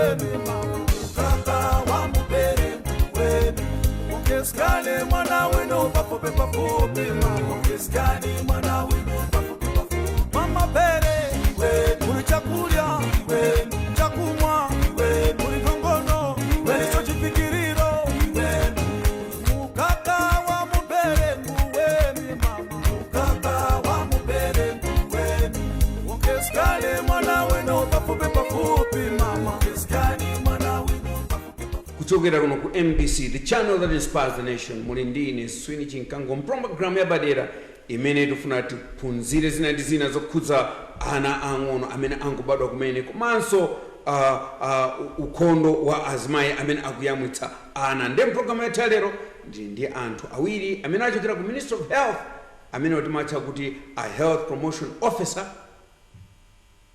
Nguwemi mama, mukaka wa mubere nguwemi. Ongesikane mwana wenu pafupi pafupi mama, ongesikane mwana wenu pafupi pafupi. Mama bere, uli chakulya, chakumwa, uli nongono, uli chochifikiriro. Mukaka wa mubere nguwemi mama, mukaka wa mubere nguwemi. Ongesikane mwana wenu pafupi pafupi mama, ongesikane mwana wenu pafupi pafupi. Kuchokera kuno ku MBC, the channel that inspires the nation, muli ndine Swini Chinkango, mpulogalamu yapadera imene tifuna tiphunzire zina ndi zina zokhudza ana ang'ono amene angobadwa kumene, komanso ukhondo wa azimayi amene akuyamwitsa ana. Ndiye mpulogalamu yathu ya lero ndili ndi anthu awiri amene achokera ku Ministry of Health, amene timatcha kuti a health promotion officer,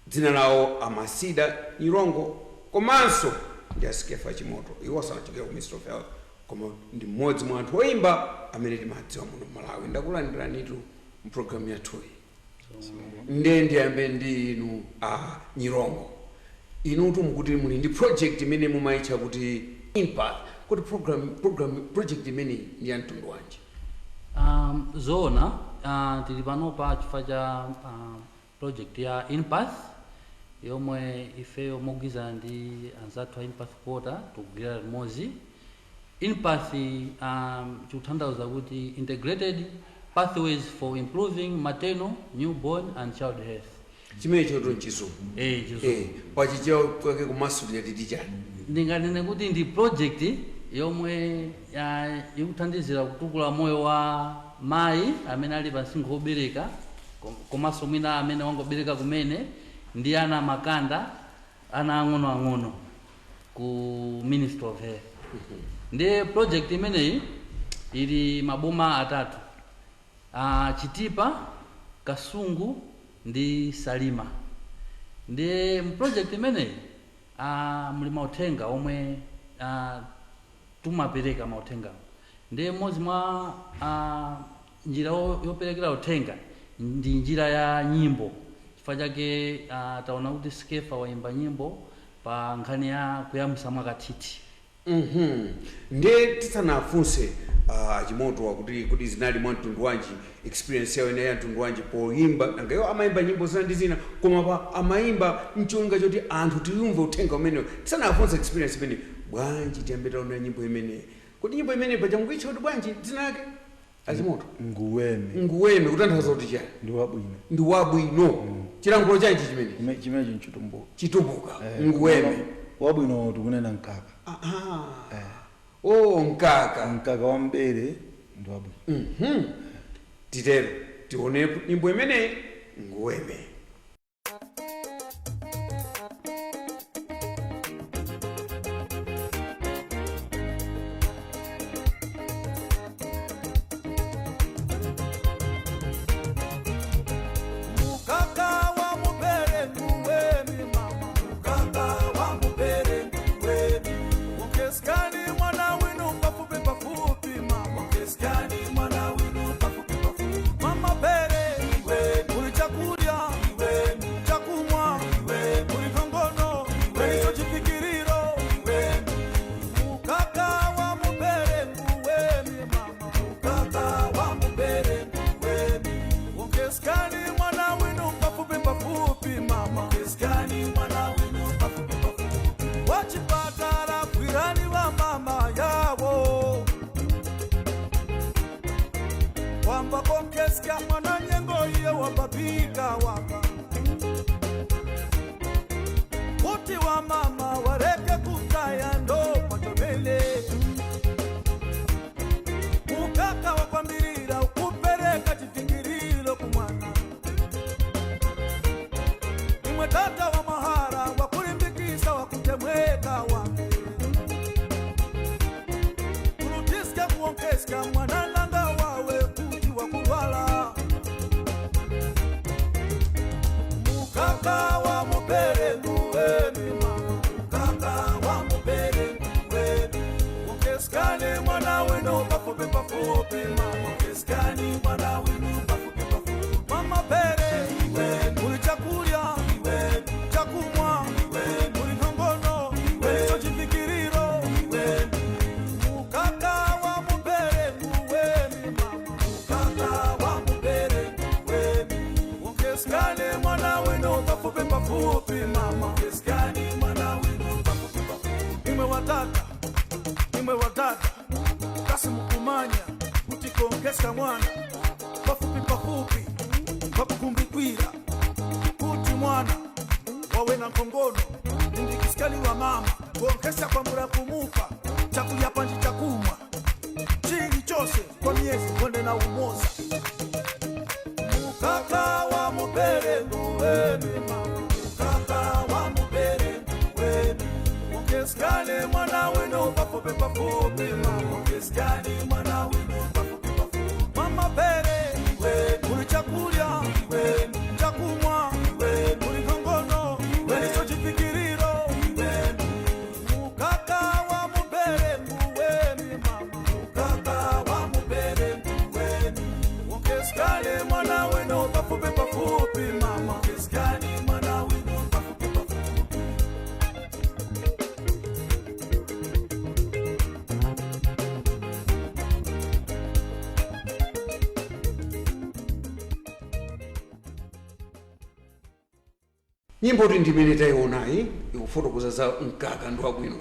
dzina lawo Amasida Nyirongo, komanso ndi Asikefa Chimoto. Iwo sanachokera ku Ministry of Health, koma ndi mmodzi mwa anthu oyimba amene timadziwa muno Malawi. Ndakulandiranitu mpulogalamu yathuyi. Ndiye ndiyambe ndi inu a Nyirongo. Inutu mukuti muli ndi project imene mumayitcha kuti Impact. Kuti program project imeneyi ndi ya mtundu wanji? Zoona, tili panopa chifukwa cha project ya Inpath, yomwe ifeyo mogwirizana ndi anzathu a Impath Quarter tikugwira limodzi. Inpath chikutanthauza kuti Integrated Pathways for Improving Maternal, Newborn and Child Health. Chimene choto mchizungu? Eh, chizungu. Eh, pachichewa kwake kumasulira titi chani? Ndinganene kuti ndi project yomwe ikuthandizira kutukula moyo wa mayi amene ali pa msinkhu wobereka, komanso mwina amene wangobereka kumene, ndi ana makanda, ana ang'onoang'ono, ku Ministry of Health. Ndiye project imeneyi ili maboma atatu, Chitipa, Kasungu ndi Salima. Ndiye mu project imeneyi muli mauthenga omwe tumapereka mauthengawo. Ndiye mmodzi mwa njira yoperekera uthenga ndi njira ya nyimbo. Chifukwa chake taona kuti Skefa waimba nyimbo pa nkhani ya kuyamwisa mwakathithi. Ndiye tisanafunse Chimoto kuti zinali mwa mtundu wanji, experience yawo ine ya mtundu wanji poyimba, nanga iwo amayimba nyimbo zina ndi zina, koma pa amayimba mcholinga choti anthu tiyumve uthenga umenewo, tisanafunse experience imene, bwanji tiyambe taona nyimbo imeneyi? Kuti nyimbo imeneyi paja mukuitcha kuti bwanji, dzina lake, Achimoto? Nguweme. Nguweme kutanthauza kuti chani? Ndi wabwino. Ndi wabwino. Chilankhulo chanji chimene? Chimenechi nchitumbuka. Chitumbuka. Eh, Nguweme. Wabwino tikunena mkaka. Aha. Oh, mkaka. Mkaka wa mbere ndi wabwino. Titero tione nyimbo imeneyi, Nguweme. Mukaka wa mubere nguwemi mama, mukaka wa mubere nguwemi. Ongesikani mwana winu pafupi pafupi mama, ongesikani mwana winu pafupi pafupi. Mama bere, uli chakulya, chakumwa, uli nongono, uli chochifikiriro. Mukaka wa mubere nguwemi mama, mukaka wa mubere nguwemi. Ongesikani mwana winu pafupi pafupi mama, ongesikani mwana winu pafupi pafupi. Wachipatala kwirani wa mama yawo wamba konkeska mwana nyengo iye wapapika wamba kuti wa mama wareke kutaya ndo pachomele mukaka wakwambirira ukupereka chifikiriro kumwana imwe tata wa mahara wakulimbikisa wakutemweka wake kulutiska kuonkeska mwanananga wawe kuti wakulwala. Mukaka wa mubere nguwemi mama, mukaka wa mubere nguwemi. Ongeskani mwana wenu pafupi pafupi mama, ongeskani mwana wenu pafupi pafupi. Mama bere, uli chakulya, chakumwa, uli nongono, Wonkesa mwana pafupi pafupi pakukumbikwira kuti mwana wawe na nkongono indikisikali wa mama wonkesa kwambura kumupa chakulya panji chakumwa chili chose kwa miezi konde na umoza mukaka wa mubere nguweni mama mukaka wa mubere nguweni Ongesikani mwana wenu pafupi pafupi mama ongesikani mwana wenu pafupi pafupi mama bere uli chakulya chakumwa uli nkongono wenicho chifikiriro mukaka wa mubere nguweni mama mukaka wa mubere nguweni ongesikani mwana wenu pafupi pafupi mama ongesikani mwana wenu pafupi pafupi. Nyimbo kuti ndimene tayionayi ikufotokoza za mkaka ndi wabwino.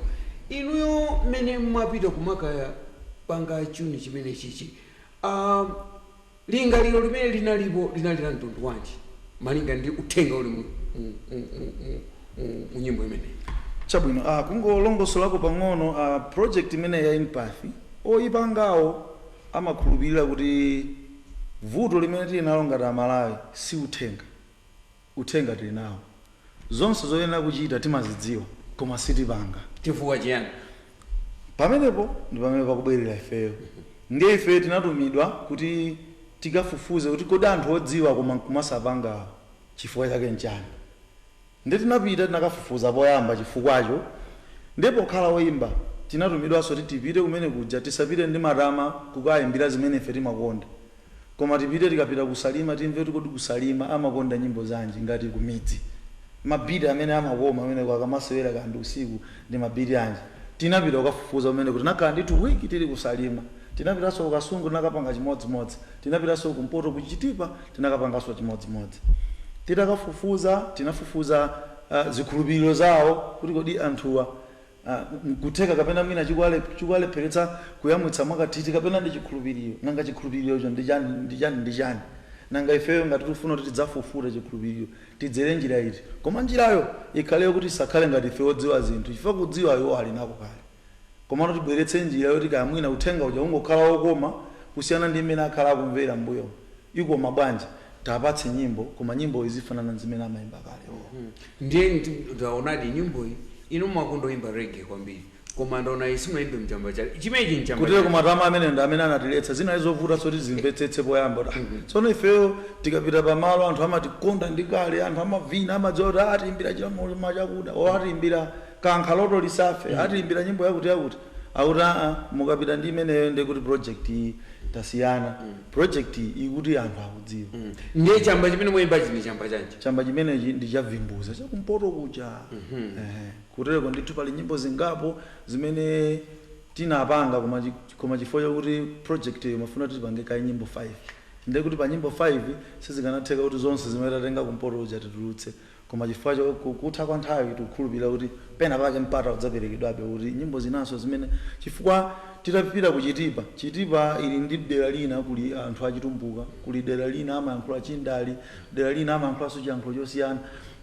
Inuyo mmene mmapita kumakaya panga chuni chimene chichi, lingaliro limene linalipo linali la mtundu wanji malinga ndi uthenga uli mu nyimbo imeneyi? Chabwino, kungolongosolako pang'ono, project imene ya Empathy oyipangawo amakhulupirira kuti vuto limene tili nalo ngati Amalawi si uthenga. Uthenga tili nawo, zonse zoyenera kuchita timazidziwa, koma sitipanga. Chifukwa chiyani? Pamenepo ndi pamene pakubwerera ifeyo. Ndiye ife tinatumidwa kuti tikafufuze kuti kodi anthu odziwa koma nkumasapanga chifukwa chake nchani. Ndiye tinapita tinakafufuza poyamba chifukwacho. Ndipo pokhala woyimba tinatumidwanso kuti tipite kumene kuja, tisapite ndi matama kukayimbira zimene ife timakonda, koma tipite, tikapita kusalima timve kuti kodi kusalima amakonda nyimbo zanji, ngati kumidzi mabiti amene amakoma amene akamasewera kandi usiku ndi mabiti anji. Tinapita kukafufuza kumene kuti tinakhala ndithu wiki tili kusalima. Tinapitanso kukasungu, tinakapanga chimodzimodzi. Tinapitanso kumpoto kuchitipa, tinakapanganso chimodzimodzi. Titakafufuza, tinafufuza zikhulupiriro zawo kuti kodi anthuwa nkutheka kapena mwina chikuwalepheretsa kuyamwitsa mwakathithi kapena ndi chikhulupiriro. Nanga chikhulupirirocho ndi chani, ndi chani, ndi chani? Nanga ifeyo ngati tikufuna kuti tidzafufute chikhulupiriro tidzere njira iti, koma njirayo ikhaleyo kuti isakhale ngati ife odziwa zinthu, chifukwa kudziwa iwo ali nako kale, komano tibweretse njira yoti kaya mwina uthenga uja ungokhala wokoma kusiyana ndi mmene akhala akumvera mbuyo. Ikoma bwanji? Tapatse nyimbo, koma nyimbo izifanana ndi zimene amayimba kale. Ndiye ndaonadi nyimboyi inu mwakundoyimba reggae kwambiri, koma ndaona iyi simunayimbe mchamba chale chimenechi mchamba. Kutero kumatama amene ndi amene anatiletsa. Zina zovuta zoti zimvetsetse poyamba kuti tsono ifeyo tikapita pamalo anthu amatikonda ndi kale, anthu amavina, amadziwa kuti atiimbira chilama chakuda o atiimbira kankha loto lisafe, atiimbira nyimbo yakuti yakuti. Akuti aa, mukapita ndi imeneyo ndi kuti project iyi tasiyana, project iyi ikuti anthu akudziwa. Ndiye chamba chimene mwayimbachi ndi chamba chanji? Chamba chimenechi ndi chavimbuza chakumpoto kuja. Ehe, kutereko ndithu pali nyimbo zingapo zimene tinapanga, koma chifukwa chakuti project iyo mafuna kuti tipange kayi nyimbo 5, ndiye kuti pa nyimbo 5 sizikanatheka kuti zonse zimene tatenga kumpoto kuja titulutse. Koma chifukwa cha kutha kwa nthawi tikukhulupirira kuti pena pake mpata udzaperekedwabe kuti nyimbo zinaso zimene, chifukwa titapita ku Chitipa, Chitipa ili ndi dera lina kuli anthu achitumbuka, kuli dera lina amayankhula chindali, dera lina amayankhulanso chiyankhulo chosiyana,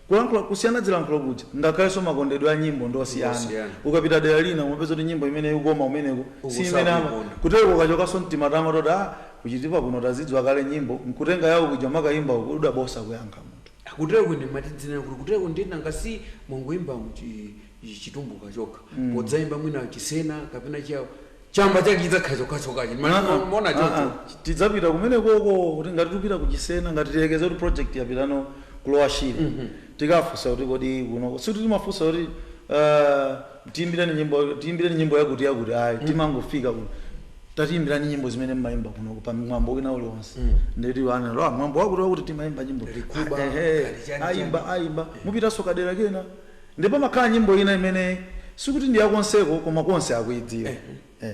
kulankhula kusiyana zilankhulo kuja, ngakhalenso makondedwe a nyimbo ndosiyana. Ndosiyana. Ukapita dera lina umapeza kuti nyimbo imene ikukoma umeneko si imene ama Ukusakuikonda. Kutero ukachokanso mtimatama toti kuchitipa kuno tazidziwa kale nyimbo, nkutenga yawo kuja makayimba uku, udabosa kuyankha munthu. Kutereko ndi matidzina kuti kutereko ndi nanga si mwangoyimba chitumbuka chokha, podzayimba mwina chisena kapena chiyawo, chamba chake chidzakhala chokhachokachi mona chocho? Tidzapita kumene koko kuti ngati tikupita kuchisena, ngati tiyekeze kuti project yapitano kulowa Shire, tikafunsa kuti kodi kuno, sikuti timafunsa kuti tiyimbireni nyimbo, tiyimbireni nyimbo yakuti yakuti, ayi. Timangofika kuno, tatiyimbirani nyimbo zimene mmayimba kunoko pa mwambo wina uliwonse. Ndeti ana mwambo wakuti wakuti timayimba nyimbo Likuba, Ehe, kali chani. Ayimba, ayimba, mupitanso kadera kena ndipo makhala nyimbo ina imene sikuti ndi yakonseko koma konse akuidziwa.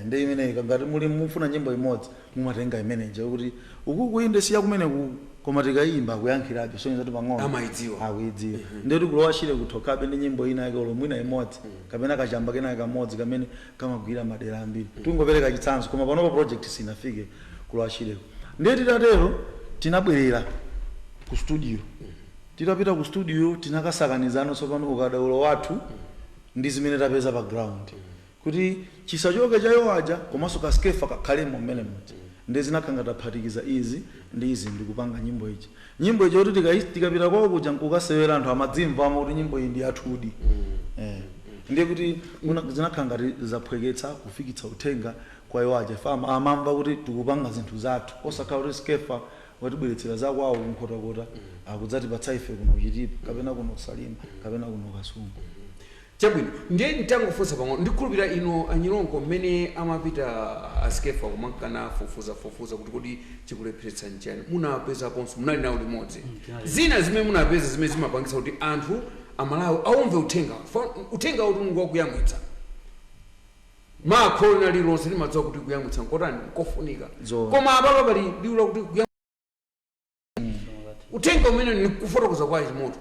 Ndi imeneyi. Ngati muli mufuna nyimbo imodzi mumatenga imeneyi kuti uku kuyinde siya kumene kuku, koma tikayimba akuyankhirabe, sonyeza kuti pang'ono Amayidziwa. Akuidziwa. Ndeti kulowa Shire kuthokabe ndi nyimbo ina yake olo mwina imodzi kapena kachamba kena kamodzi kamene kamagwira madera ambiri. Tingopereka chitsanzo, koma panopo project sinafike. Kulowa tchireko. Ndiye titatero tinabwerera ku studio. Titapita ku studio tinakasakanizano tsopano ukadaulo wathu ndi zimene tapeza pa ground, kuti chisachoke cha iwo aja komanso ka Skeffa kakhalemo mmene muja. Ndi zinakhanga taphatikiza izi ndi izi ndikupanga nyimbo iji, nyimbo iji kuti tikapita kwawo kuja nkukasewera, anthu amadzimva ama kuti nyimbo iyi ndi yathudi. Ndiye kuti zinakhala ngati zaphweketsa kufikitsa uthenga kwa iwo aja. Ife amamva kuti tikupanga zinthu zathu, osakhala kuti Skeffa watibweretsera zakwawo kuNkhotakota, akudzatipatsa ife kuno Chitipa kapena kuno kuSalima kapena kuno Kasungu. Chabwino, ndiye nditangofunsa pang'ono, ndikhulupirira ino anyilongo, mmene amapita a Skeffa kumakana fufuza fufuza kuti kodi chikulepheretsa nchani, munapezaponso, munali nawo limodzi, Tinali. zina zimene munapeza zimene zimapangisa kuti anthu Amalawi aumve uthenga? Uthenga uti Mulungu wakuyamwitsa, makholo lina lililonse limadziwa kuti kuyamwitsa nkotani, nkofunika. Zoona. Koma apapa pali liwu lakuti uthenga umene nikufotokoza kwa Chimoto,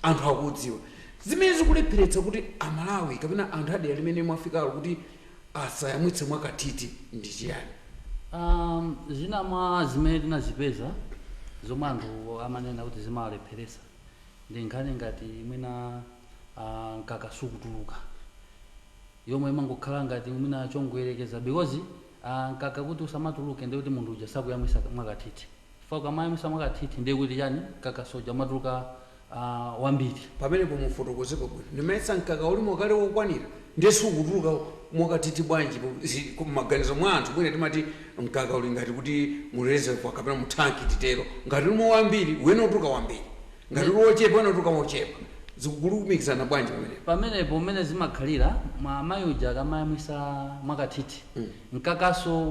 anthu akudziwa. Zimene zikulepheretsa kuti Amalawi kapena anthu adera limene mwafikalo kuti asayamwitse mwakathithi ndi chiyani? Zina mwa zimene tinazipeza zomwe anthu amanena kuti zimawalepheresa ndi nkhani ngati mwina mkaka sukutuluka, yomwe imangokhala ngati mwina chongoyerekeza, because mkaka kuti usamatuluke ndiye kuti munthu uja sakuyamwisa mwakathithi, chifukwa ukamayamwisa mwakathithi ndiye kuti chani, mkaka soja umatuluka wambiri. Pamenepo mufotokozepo bwino. Ndimayesa mkaka ulimo kale wokwanira, ndiye sukutuluka mwakathithi bwanji? Maganizo mwa anthu mwina timati mkaka uli ngati kuti mu reservoir kapena mu tanki titero, ngati ulimo wambiri wene utuluka wambiri, ngati uli wochepa wene utuluka wochepa. Zikukulumikizana bwanji pamenepo? Pamenepo mmene zimakhalira, mwa amayi uja akamayamwisa mwakathithi, mkakaso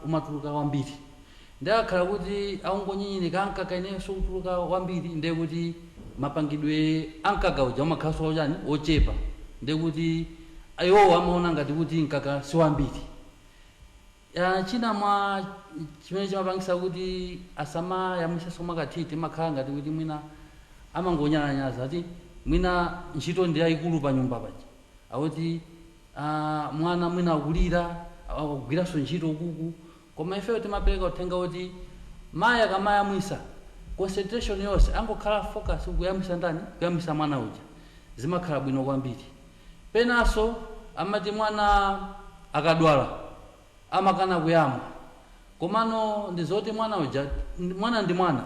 umatuluka wambiri. Ndiye akakhala kuti aungonyinyirika, mkaka ineyo sukutuluka wambiri, ndiye kuti mapangidwe a mkaka uja umakhalanso ochani, ochepa. Ndiye kuti iwowo amaona ngati kuti mkaka si wambiri. Ya, china mwa chimene chimapangisa kuti asamayamwisenso mwakathithi, imakhala ngati kuti mwina amangonyalanyaza ati mwina ntchito ndi yayikulu pa nyumba paja, akuti mwana mwina akulira, akugwiranso ntchito kuku. Koma ifeyo timapereka uthenga kuti mayi akamayamwisa, concentration yonse angokhala focus kuyamwisa ndani, kuyamwisa mwana uja, zimakhala bwino kwambiri. Penanso amati mwana akadwala amakana kuyamwa, komano ndi zoti mwana uja, mwana ndi mwana,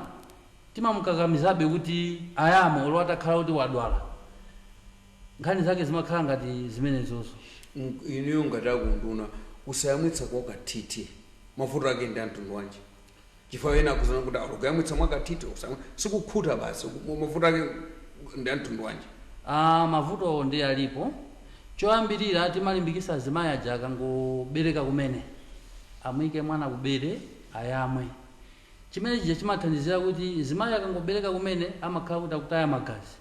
timamukakamizabe kuti ayamwe olo atakhala kuti wadwala. Nkhani zake zimakhala ngati zimenezozo. Inuyo ngati akunduna, kusayamwitsa kwa kathithi mavuto ake ndi amtundu wanji? Chifukwa ena akuzana kuti akuyamwitsa mwakathithi sikukhuta basi. Mavuto ake ndi amtundu wanji? Mavuto ndi alipo. Choyambirira, timalimbikisa azimayi aja akangobereka kumene amuyike mwana kubere ayamwe. Chimene chija chimathandizira kuti zimayi akangobereka kumene amakhala kuti akutaya magazi.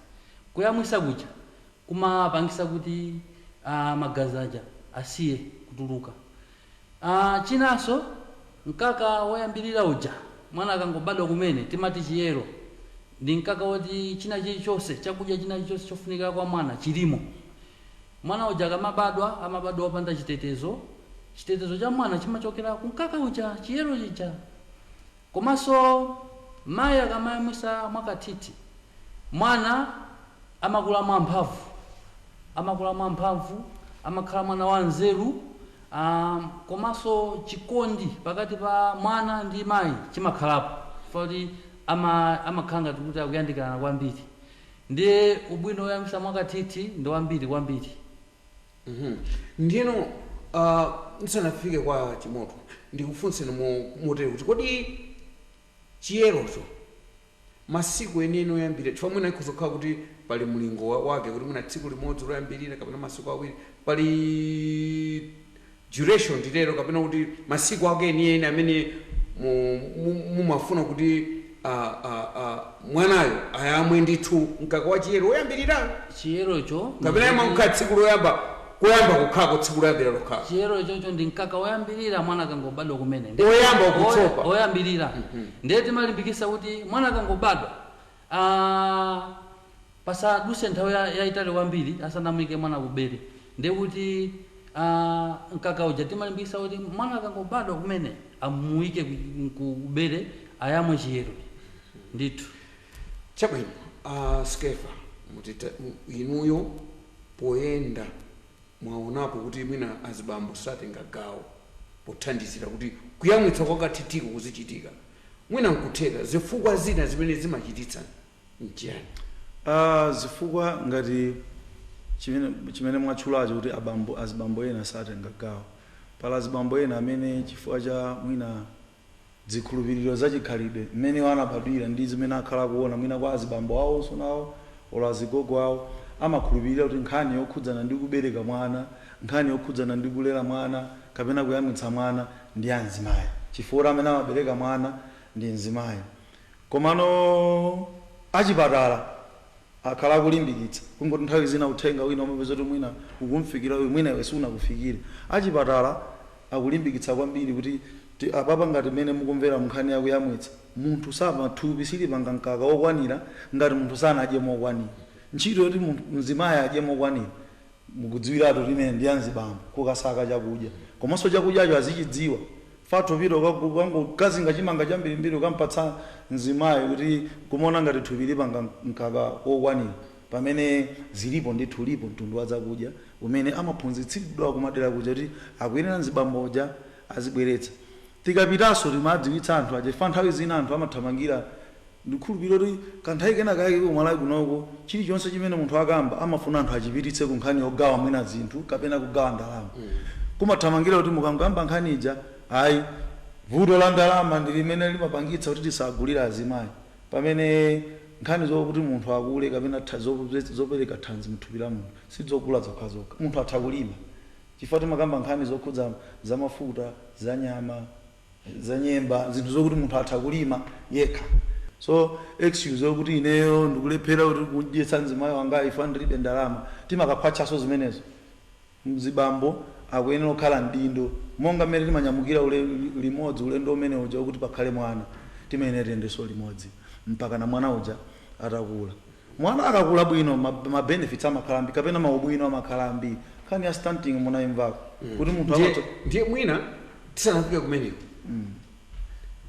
Kuyamwisa kuja kumapangisa kuti magazi aja asiye kutuluka. Chinanso, mkaka woyambirira uja mwana akangobadwa kumene, timati chiyero, ndi mkaka woti china chilichonse, chakudya china chilichonse chofunika kwa mwana chilimo. Mwana uja akamabadwa amabadwa wopanda chitetezo. Chitetezo cha mwana chimachokera ku mkaka uja, chiyero chija. Komanso mayi akamayamwisa mwakathithi, mwana amakula mwamphamvu, amakula mwamphamvu, amakhala mwana wa nzeru. Komanso chikondi pakati pa mwana ndi mayi chimakhalapo, chifukwa kuti amakhala ngati kuti akuyandikana kwambiri. Ndiye ubwino woyamwisa mwakathithi ndi wambiri kwambiri. Ndiyeno ndisanafike kwa Chimoto, ndikufunseni motere kuti kodi chiyerocho masiku enieni oyambirira, chifukwa mwina ikhoza kukhala kuti pali mlingo wake, kuti mwina tsiku limodzi loyambirira kapena masiku awiri, pali duration titero, kapena kuti masiku ake enieni amene mumafuna kuti mwanayo ayamwe ndithu mkaka wa chiyero woyambirira? Chiyerocho kapena imakhala tsiku loyamba koyamba kukhalako, tsiku loyambira lokhala? Chiyero chocho ndi mkaka woyambirira mwana akangobadwa kumene. Oyamba kutsopa. Oyambirira. Ndiye timalimbikisa kuti mwana akangobadwa, pasaduse nthawi yayitali kwambiri asanamuyike mwana kubere. Ndiye kuti mkaka uja timalimbikisa kuti mwana akangobadwa kumene amuyike kubere ayamwe chiyero ndithu. Chabwino, Skefa, mutita inuyo poyenda mwaonapo kuti mwina azibambo satenga gawo pothandizira kuti kuyamwitsa kwakathithiko kuzichitika, mwina nkutheka zifukwa zina zimene zimachititsa nchiyani? Zifukwa ngati chimene mwatchulacho kuti abambo, azibambo ena satenga gawo, pala azibambo ena amene chifukwa cha mwina zikhulupiriro zachikhalidwe mmene anabadwira ndi zimene akhala kuona mwina kwa azibambo awonso nawo olo azigogo awo, amakhulupirira kuti nkhani yokhudzana ndi kubereka mwana, nkhani yokhudzana ndi kulera mwana kapena kuyamwitsa mwana ndi anzimayi, chifukwa amene amabereka mwana ndi mzimayi. Komano achipatala akhala akulimbikitsa, kungoti nthawi zina uthenga wina umapeza kuti mwina ukumfikira uyu, mwina iwe sunakufikire. Achipatala akulimbikitsa kwambiri kuti apapa ngati mmene mukumvera nkhani yakuyamwitsa, munthu sama thupi silipanga mkaka wokwanira ngati munthu sanadye mokwanira. Ntchito yoti munthu mzimayi adye mokwanira mukudziwiratu limene ndi anzibambo, kukasaka chakudya, komanso chakudyacho azichidziwa. Fathu pita ukangokazinga chimanga chambirimbiri ukampatsa mzimayi kuti kumaona ngati thupi lipanga mkaka wokwanira, pamene zilipo ndithu, lipo mtundu wa zakudya umene amaphunzitsidwa kumadera kuja kuti akuyenera mzibamboja azibweretsa. Tikapitanso timadziwitsa anthu aja fa nthawi zina anthu amathamangira, ndikhulupirira kuti kanthawi kena kake kumalawi kunoko chilichonse chimene munthu akamba amafuna anthu achipititse ku nkhani yogawa mwina zinthu kapena kugawa ndalama. Kumathamangira kuti mukangamba nkhani ija, ayi, vuto la ndalama ndi limene limapangitsa kuti tisagulire azimayi, pamene nkhani zokuti munthu akule kapena zopereka thanzi mthupi la munthu sizogula zokhazokha. Munthu atha kulima, chifukwa timakamba nkhani zokhudza zamafuta, za nyama, za nyemba, zinthu zokuti munthu atha kulima yekha. So excuse yokuti ineyo ndikulephera kuti kudyetsa mzimayi wanga ifa ndilibe ndalama, timakakhwatchaso zimenezo. Mzibambo akuyenera kukhala mdindo monga mmene timanyamukira limodzi ulendo umene uja kuti pakhale mwana, timayenera tiyendenso limodzi mpaka na mwana uja atakula. Mwana akakula bwino, ma benefits amakhala ambiri kapena maubwino amakhala ambiri. Nkhani ya stunting munayimvako kuti munthu Ndiye mwina tisanafike kumeneko,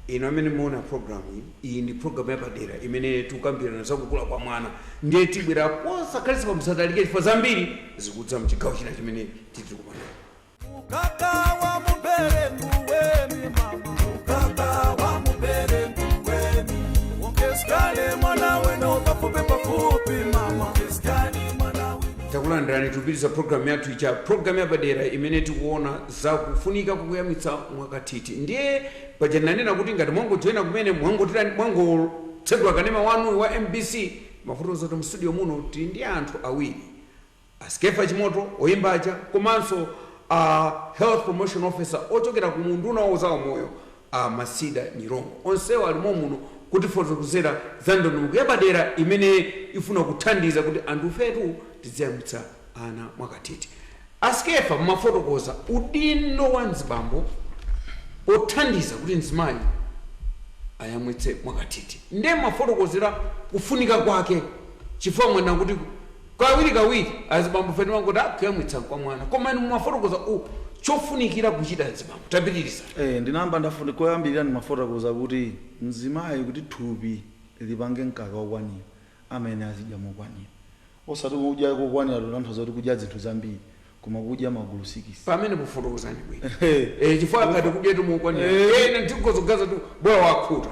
ino amene muona program iyi, iyi ndi program yapadera imene tikukambirana zakukula kwa mwana. Ndiye tibwera posakhalitsa, pamusatalike, chifukwa zambiri zikudza mchigawo china chimene tili kumana. Mukaka wa muberengu weni mama, mukaka wa muberengu weni, wongesikale mwana wenu pafupi pafupi mama, wongesikali mwana wenu. Takulandirani, tikupitiriza program yathu ija, program yapadera imene tikuona zakufunika kukuyamwitsa mwakathithi. Ndiye paja nanena kuti ngati mwangojoyina kumene, mwangotsekula kanema wanu wa MBC, mafotokoza kuti mstudio muno tili ndi anthu awiri, Askefa Chimoto oyimbaja komanso a health promotion officer ochokera ku unduna wa zaumoyo, a Masida Nyirongo. Onsewo alimo muno kutifotokozera za ndondomeko yapadera imene ifuna kuthandiza kuti anthu fetu tiziyamwitsa ana mwakathithi. Askefa, mumafotokoza udindo wa mzibambo pothandiza kuti mzimayi ayamwitse mwakathithi. Ndiye mafotokozera kufunika kwake, chifukwa mwena kuti kawiri kawiri azibambo fetu mangoti akuyamwitsa kwa mwana, koma inu mumafotokoza chofunikira kuchita mzibambo. Tapitiriza. Ndinamba ndafuna koyambirira ndimafotokoza kuti mzimayi kuti thupi lipange mkaka wokwanira amene azidya mokwanira, osati kudya kokwanira totanthauza kuti kudya zinthu zambiri, koma kudya magulu 6. Pamene pofotokozani bwino, chifukwa akati kudya tumokwanira, ena ndikozogaza tu bola wakhuta.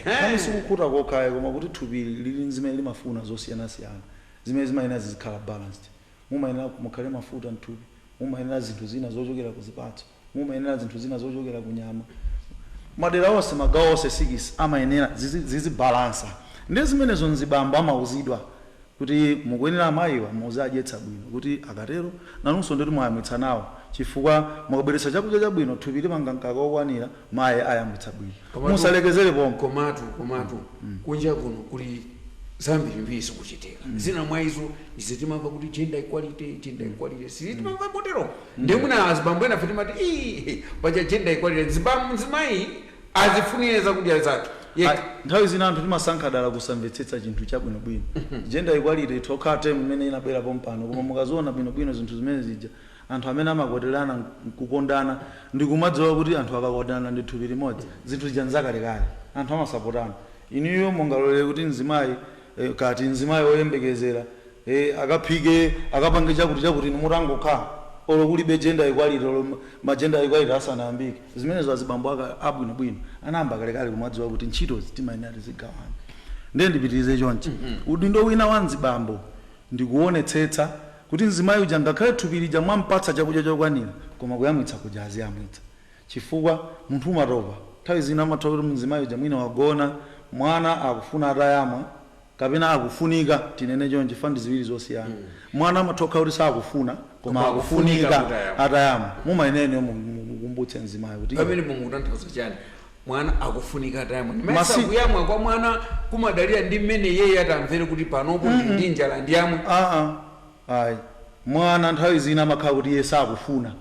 Nkhani sikukhuta kokhayo, koma kuti thupi lili zimene limafuna zosiyanasiyana zimene zimayenera zizikhala balanced. Mumayenera mukhale mafuta mthupi, mumayenera zinthu zina zochokera ku zipatso, mumayenera zinthu zina zochokera ku nyama. Madera onse, magawo onse 6 amayenera zizibalansa. Ndi zimenezo mzibambo amauzidwa kuti mukuyenera amayiwa muzadyetsa bwino, kuti akatero nanunso nditi mwayamwitsa nawo, chifukwa mukabweretsa chakudya chabwino thupi limanga mkaka wokwanira, mayi ayamwitsa bwino. Musalekezere pomwe. Komatu kunja kuno kuli zambirimbiri zikuchitika. Zina mwa izo izi timamva kuti gender equality, gender equality, si timamva potero? Ndiye mwina azibambo ena fe timati, "Ii, paja gender equality, mzimayi azifunire zakudya zake yekha." Nthawi zina anthu timasankha dala kusamvetsetsa chinthu chabwinobwino. Gender equality itokhala term imene inabwera pompano, koma mukaziona bwinobwino zinthu zimene zija Anthu amene amakwatirana nkukondana, ndikumadziwa kuti anthu akakwatirana ndi thupi limodzi. Zinthu zija nzakalekale, anthu amasapotana. Inuyo mungalolere kuti mzimayi, kati mzimayi woyembekezera, akaphike, akapange chakuti chakuti, inu mutangokhala, olo kulibe gender equality, olo ma gender equality asanayambike? Zimenezo azibambo aka abwinobwino anayamba kalekale kumadziwa kuti ntchito timayenera tizigawana. Ndiye ndipitirize chonchi: udindo wina wa mzibambo ndikuonetsetsa kuti mzimayi uja, ngakhale thupi lija mwampatsa chakudya chokwanira, koma kuyamwitsa kuja aziyamwitsa, chifukwa munthu umatopa. Nthawi zina amatha kuti mzimayi uja mwina wagona, mwana akufuna atayamwa, kapena akufunika, tinene chonchi, ndi ziwiri zosiyana. Mwana amatha kuti sakufuna, koma Koma akufunika akufunika kuti ayamwe. Atayamwa. Mumayenera mukumbutse mzimayi kuti Pamene mukutanthauza chani, mwana akufunika atayamwa? Ndimesa kuyamwa kwa mwana kumadalira ndi mmene yeye atamvere kuti panopo ndi njala, ndiyamwe? Aa, ayi. Mwana nthawi zina amakhala kuti iye sakufuna,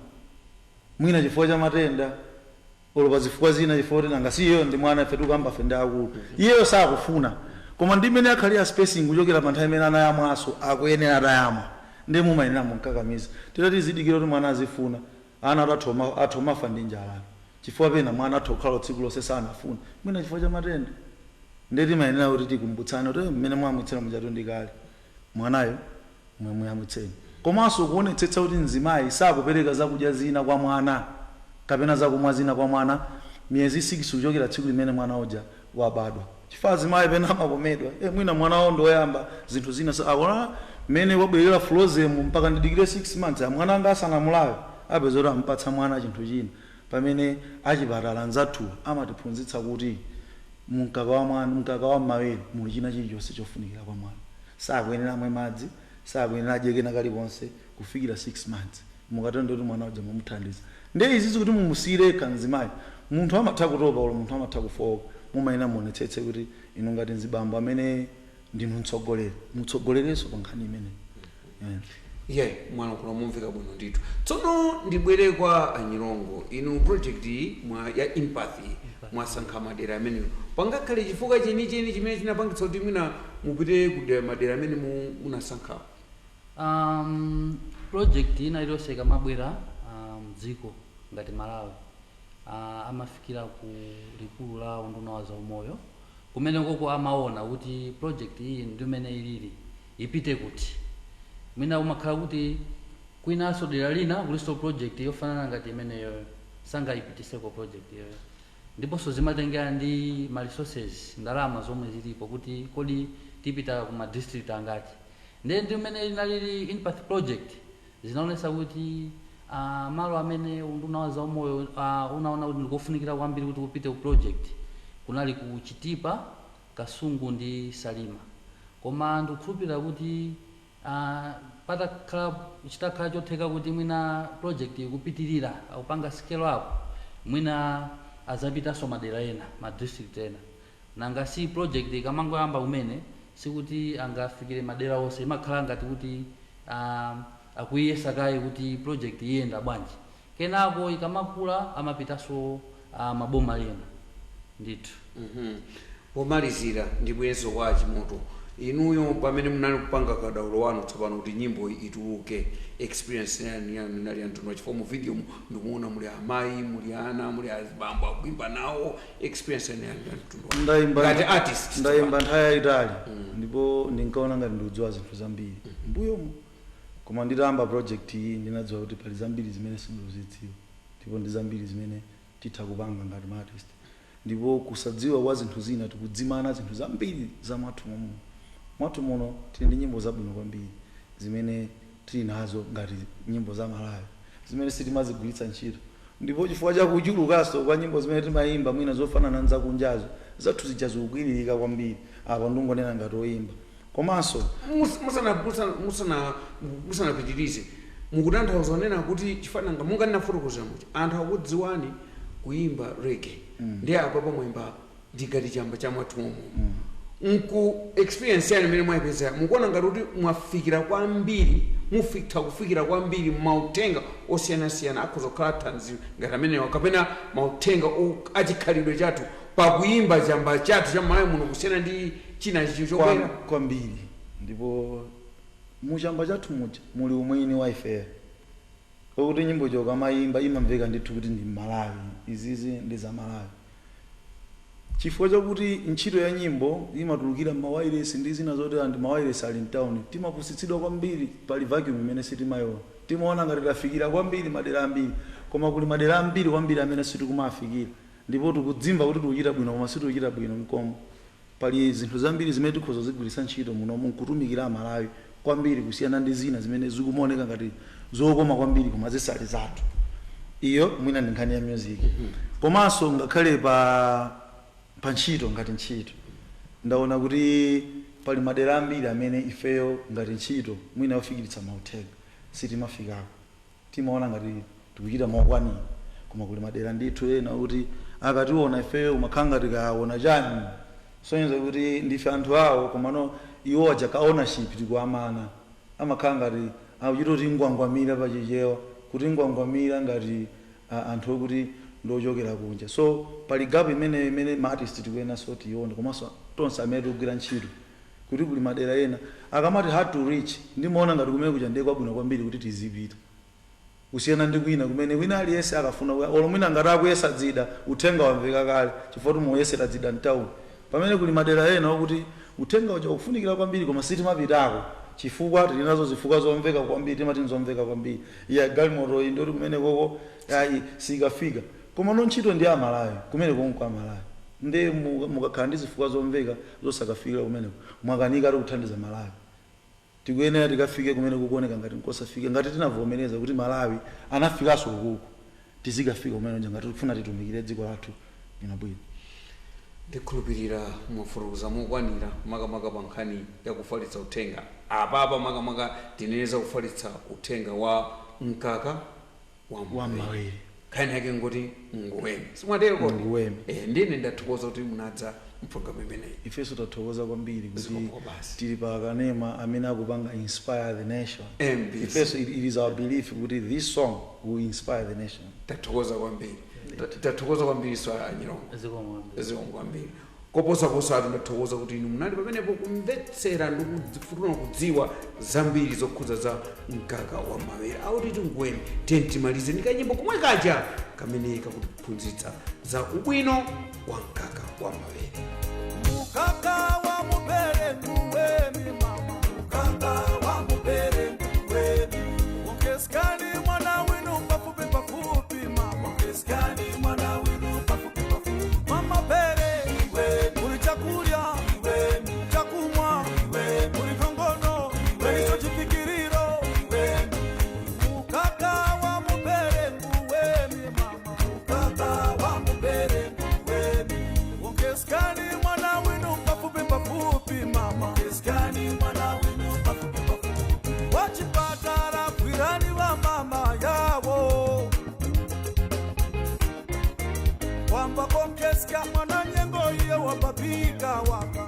mwina chifukwa cha matenda olo pa zifukwa zina, chifukwa kuti nanga si iyeyo ndi mwana, ife tikuyamba fe ndi akulu. Iyeyo sakufuna, koma ndi mmene akhalira spacing kuchokera pa nthawi imene anayamwaso, akuyenera atayamwa. Ndi mumayenera munkakamiza. Titati zidikira kuti mwana azifuna, ana athu omafa ndi njala, chifukwa pena mwana atha kukhala tsiku lonse sanafuna, mwina chifukwa cha matenda. Ndiye timayenera kuti tikumbutsane kuti mmene mwamwitsira mujatu ndi kale, mwanayo mwamuyamwitseni. Komanso kuonetsetsa kuti mzimayi sakupereka zakudya zina kwa mwana kapena zakumwa zina kwa mwana miyezi 6 kuchokera tsiku limene mwana uja wabadwa, chifukwa azimayi pena amakomedwa, mwina mwana wawo ndoyamba, zinthu zina akuona mmene wabwerera frozen, mpaka ndidikire 6 months mwana anga asanamulayo, apeza kuti ampatsa mwana chinthu china, pamene achipatala anzathu amatiphunzitsa kuti mumkaka wa mwana, mkaka wa mmawere, muli china chilichonse chofunikira kwa mwana. Sakuyenera amwe madzi, sakuyenera adye kena kalikonse kufikira 6 months. Mukatendo kuti mwana uja mumuthandiza. Ndiye izizi kuti mumusiyire yekha mzimayi, munthu amatha kutopa, olo munthu amatha kufowoka. Mumayenera muonetsetse kuti inu ngati mzibambo amene ndinu mtsogoleri, mutsogolerenso pa nkhani imeneyi, yeah. Ye, mwalankhula momveka bwino ndithu. Tsono ndibwere kwa Anyilongo. Inu project iyi mwa ya Empathy mwasankha madera amenewo, pangakhale chifukwa chenicheni chimene chinapangitsa kuti mwina mupite ku madera amene munasankhawo? Project ina iliyonse ikamabwera mdziko ngati Malawi, amafikira ku likulu la unduna wa zaumoyo, kumene koko amaona kuti project iyi ndi imene ilili, ipite kuti. Mwina umakhala kuti kwinanso dera lina kulinso project yofanana ngati imeneyoyo, sangayipitiseko project iyoyo. Ndiponso zimatengera ndi ma resources, ndalama zomwe zilipo, kuti kodi tipita ku ma district angati. Ndiye ndi imene inalili Empathy project, zinaonesa kuti malo amene unduna wa zaumoyo unaona kuti ndikofunikira kwambiri kuti upite ku project kunali ku Chitipa, Kasungu ndi Salima. Koma ndikukhulupirira kuti patakhala, chitakhala chotheka kuti mwina project ikupitirira, akupanga scale up, mwina azapitanso madera ena, ma district ena. Nanga si project ikamangoyamba kumene, sikuti angafikire madera onse, imakhala ngati kuti akuyesa kaye kuti project iyenda bwanji, kenako ikamakula amapitanso maboma ena ndithu. Pomalizira ndibwerenso kwa Chimoto. Inuyo pamene munali kupanga kadaulo wanu tsopano kuti nyimbo ituluke, experience yanu yanu inali yamtundu? Chifukwa mu video ndikuona muli amayi, muli ana, muli azibambo akuimba nawo. Experience yanu yanu yamtundu wanji? Ndayimba Ngati artist. Ndayimba nthawi yayitali, ndipo ndinkaona ngati ndikudziwa zinthu zambiri mbuyomu, koma nditayamba project iyi ndinadziwa kuti pali zambiri zimene sindikuzidziwa, ndipo ndi zambiri zimene titha kupanga ngati ma artist. Ndipo kusadziwa kwa zinthu zina, tikudzimana zinthu zambiri za mwathu muno. Mwathu muno tili ndi nyimbo zabwino kwambiri zimene tili nazo ngati nyimbo za Malawi, zimene sitimazigwiritsa ntchito. Ndipo chifukwa cha kuchulukanso kwa nyimbo zimene timayimba, mwina zofanana nzakunjazo, zathu zija zikukwiririka kwambiri. Apa ndingonena ngati oyimba komanso Musanapitirize, mukutanthauza onena kuti chifananga monga ndinafotokozera muja, anthu akudziwani kuyimba reggae, ndi apa pamwemba ndikati chamba cha mwathumu, nku experience yanu imene mwayipeza, mukuona ngati kuti mwafikira kwambiri, mufitha kufikira kwambiri mauthenga osiyanasiyana, akhoza kukhala thanzi ngati amenewa kapena mauthenga achikhalidwe chathu, pakuyimba chamba chathu cha Malawi muno, kusiyana ndi china chicho chokwera? Kwambiri. Ndipo muchamba chathu muja muli umwini wa ifeyo. Okuti nyimbo chokamayimba imamveka ndithu kuti ndi Malawi, izizi ndi za Malawi, chifukwa chakuti ntchito ya nyimbo imatulukira m'mawayilesi ndi zina zoti anthu mawayilesi ali mtown. Timapusitsidwa kwambiri, pali vacuum imene sitimayiona. Timaona ngati tafikira kwambiri madera ambiri, koma kuli madera ambiri kwambiri amene sitikumafikira, ndipo tikudzimva kuti tikuchita bwino, koma sitikuchita bwino mkomo. Pali zinthu zambiri zimene tikhoza kuzigwiritsa ntchito munomu nkutumikira Amalawi kwambiri, kusiyana ndi zina zimene zikumaoneka ngati zokoma kwambiri koma zisali zathu. Iyo mwina ndi nkhani ya music. Komanso ngakhale pa ntchito, ngati ntchito, ndaona kuti pali madera ambiri amene ifeyo ngati ntchito mwina yofikiritsa mauthenga sitimafikako. Timaona ngati tikuchita mokwanira, koma kuli madera ndithu ena kuti akationa ifeyo umakhala ngati kaona chani, sonyeza kuti ndife anthu awo, komano iwo aja ka ownership tikuamana, amakhala ngati akuchita kuti ngwangwamira pachichewa, kuti ngwangwamira ngati anthu okuti ndochokera kunja. So pali gap imene ma artist tikuyenaso tione, komanso tonse amene tikugwira ntchito, kuti kuli madera ena akamati hard to reach, ndimaona ngati kumene kuja ndiye kwabwino kwambiri kuti tizipita, kusiyana ndi kwina kumene wina aliyense akafuna olo mwina ngati akuyesa dzida, uthenga wamveka kale chifukwa timuyesera dzida mtawuni, pamene kuli madera ena okuti uthenga uja ukufunikira kwambiri, koma sitimapitako chifukwa tili nazo zifukwa zomveka kwambiri, timati nzomveka kwambiri, iya galimoto iyi ndoti kumene koko ayi sikafika. Koma no, ntchito ndi Amalawi, kumene konko Amalawi ndi mukakhala ndi zifukwa zomveka zosakafikira kumeneko, mwakanika ali kuthandiza Malawi. Tikuyenera tikafike kumene kukuoneka ngati nkosafika. Ngati tinavomereza kuti Malawi anafikanso kukuku, tizikafika kumene kuja ngati tikufuna titumikire dziko lathu bwinobwino. Ndikhulupirira mwafotokoza mokwanira, makamaka pa nkhani yakufalitsa uthenga. Apapa makamaka tineneza kufalitsa uthenga wa mkaka wa wa mawere. Mawere. Nkhani yake ngoti nguwemi, simwatero kodi? Nguwemi. Ndine ndathokoza kuti munadza mpulogalamu imeneyi. Ifenso tathokoza kwambiri kuti Zikomo basi. tili pa kanema amene akupanga inspire the nation. MBC. Ifenso it is our belief kuti this song will inspire the nation. Tathokoza kwambiri. Tathokoza kwambiri so Anyilongo. Zikomo. Zikomo kwambiri. Koposaposa ndathokoza kuti inu munali pamenepo kumvetsera ndi kufuna kudziwa zambiri zokhudza za mkaka wa mawere auti tinguwemi. Tiye timalize ndi kanyimbo komwe kaja kamene kakutiphunzitsa za ubwino wa mkaka wa mawere. Mukaka wa mubere nguwemi mama, mukaka wa mubere nguwemi. Ongesikani mwana winu pafupi pafupi mama, ongesikani mwana winu pafupi pafupi. Mama bere iwe, uli chakulya iwe, chakumwa iwe, uli kongono iwe, icho chifikiriro iwe. Mukaka wa mubere nguwemi mama, mukaka wa mubere nguwemi. Ongesikani mwana winu pafupi pafupi mama, ongesikani mwana winu pafupi pafupi. Wachipatala kwirani wa mama yawo kwamba konkeska mwana nyengo iye wapapika waka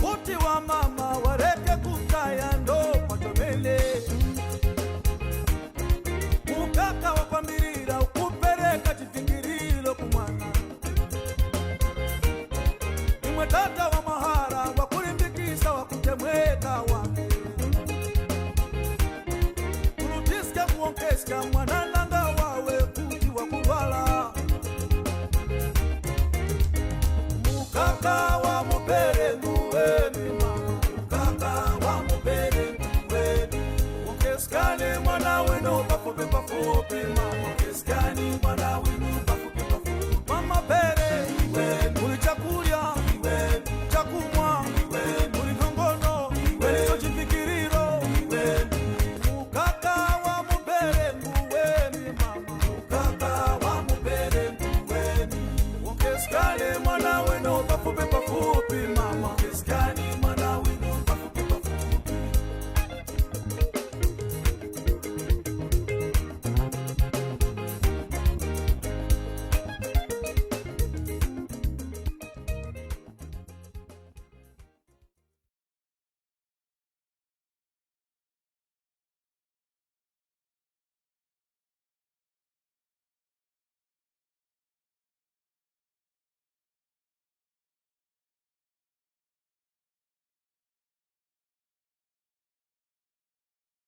kuti wa mama wareke kukaya ndo patomele mukaka wakwambirira ukupereka chivingirilo kumwana imwe tata wa mahara wakulimbikisa wakutemweka wake kulutiska kuonkeska mwanananga wawe kuti wakulwala. Mukaka wa mubere nguwemi mama, mukaka wa mubere nguwemi. Ongeskani mwana wenu pafupi pafupi mama, ongeskani mwana.